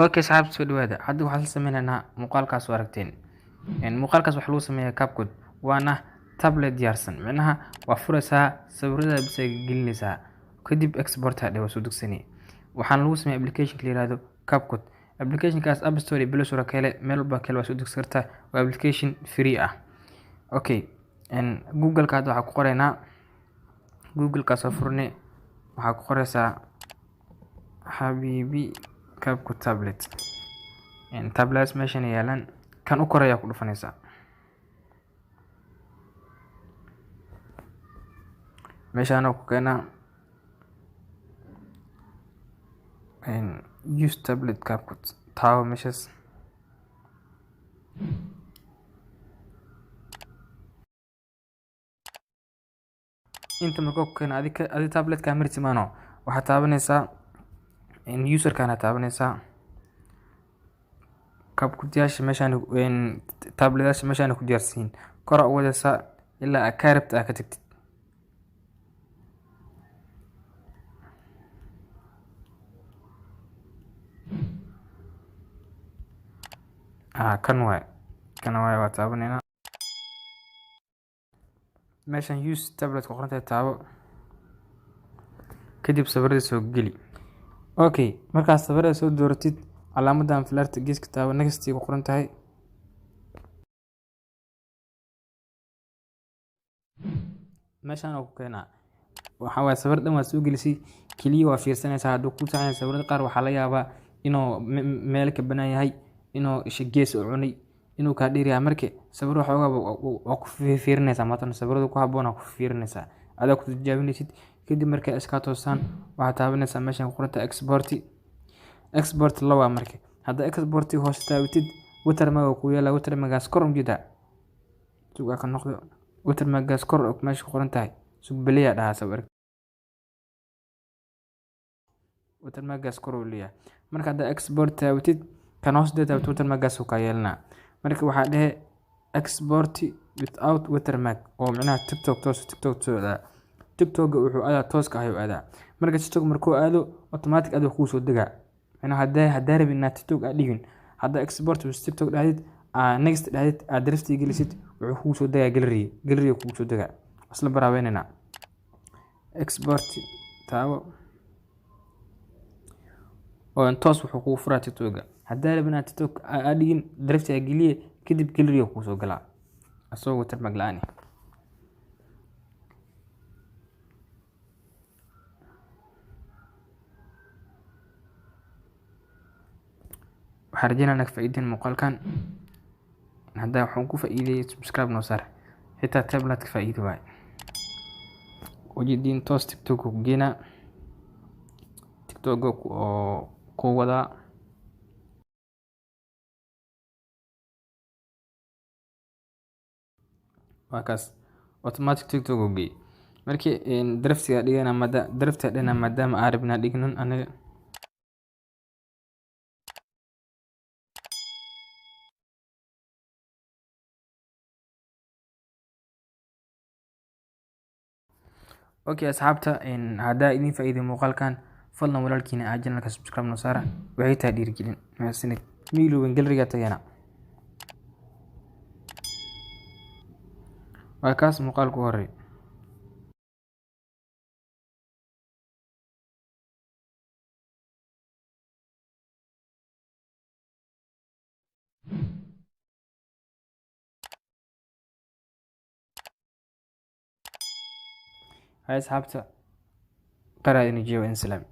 Okay asxaabta, soo dhawaada. Hadda waxaan sameynaynaa muuqaalkaas oo aragteen. Muuqaalkaas waxaa lagu sameeyaa CapCut, waana tablet diyaarsan. Micnaha waa furaysaa, sawirada bis ay gelinaysaa, kadib export hadhe waa soo degsanay. Waxaan lagu sameeyaa application la yiraahdo CapCut. Applicationkaas App Store iyo Play Store kale, meel walba kale waa soo degsan kartaa. Waa application free ah. Okay, Google-ka hadda waxaa ku qoraynaa, Google-ka soo furnay, waxaa ku qoraysaa Habibi CapCut tablet. Tablets meeshan yaalaan, kan u koreeya ku dhufanaysaa. Meeshaan ku keenaa use tablet CapCut, taabo meeshaas. Inta markuu ku keeno adi tabletka marti maano, waxaad taabanaysaa userkana taabanaysaa. CapCut-yaasha meeshaan, tablet-yaasha meeshaan ku diyaarsan yihiin, kor u wadaysaa ilaa aad ka rabta aad ka tagtid. Kan waay, kan waay, waa taabanayna. Meeshan use tablet ku qoran tahay taabo, kadib sawirada soo geli. Okay, markaad sawirada soo dooratid, calaamadan falaarta geeska taabo, next ku qoran tahay. Meeshaan oo ku keenaa waxaa waaye sawir dhan waa soo gelisay, kaliya waa fiirsanaysaa hadduu ku saxan yahay. Sawirada qaar waxaa laga yaabaa inuu meel ka banaan yahay, inuu isha gees u cunay, inuu kaa dheer yahay. Marka sawir waxoogaa waa ku fiirinaysaa, maatan sawirada ku habboon waa ku fiirinaysaa, adaa ku tijaabinaysid. Kadib markay iskaa toosaan, waxaad taabanaysaa meeshan ku qoran tahay export. Export lawa, marka hadda export hoos taabatid, watermark ku yaala. Watermarkaas kor ujeedaa, sugaa ka noqdo. Watermarkaas kor meesha ku qoran tahay, sug beliya dhahaa sawir. Watermarkaas kor uu leeyahay. Marka hadda export taabatid, kan hoos taabatid, watermarkaas uu kaa yeelanaa. Marka waxaa dhehe export without watermark, oo micnaha TikTok toos, TikTok soo aadaa. TikTok wuxuu aadaa, tooska ayuu aadaa. Marka TikTok markuu aado, automatic adoo kuu soo degaa. Micnaha haddaa rabin inaad TikTok aad dhigin, hadda export with TikTok dhahdid, aa next dhahdid, aad drafti gelisid, wuxuu kugu soo degaa gallery, gallery kugu soo degaa. Isla baraaweynayna. Export taabo oo toos wuxuu kugu furaa TikTok. Haddaa rabin inaad TikTok aad dhigin, drafti aad geliye, kadib gallery kugu soo galaa asagoo watermark la'aan ah. Waxaan rajeynaa inaad ka faa'iideen muuqaalkan. Haddaa waxaan ku faa'iideeyay, subscribe noo saar. Xitaa tablet ka faa'iido waay. Ujeediin toos TikTok ku geenaa, TikTok oo ku wadaa. Waa kaas, automatic TikTok u geey. Markii draftiga dhigana, draftiga dhigana, maadaama aan rabnaa dhignan anaga. Okay asxaabta, haddaa idin faa'iiday muuqaalkan, fadlan walaalkiina aa channelka subscribe noo saara, waxay tahay dhiirigelin. Mahadsanid. Miilowin galleryga tagayna. Waa kaas muuqaalku horey. Hay asxaabta, qaraa idin jeewa in salaam.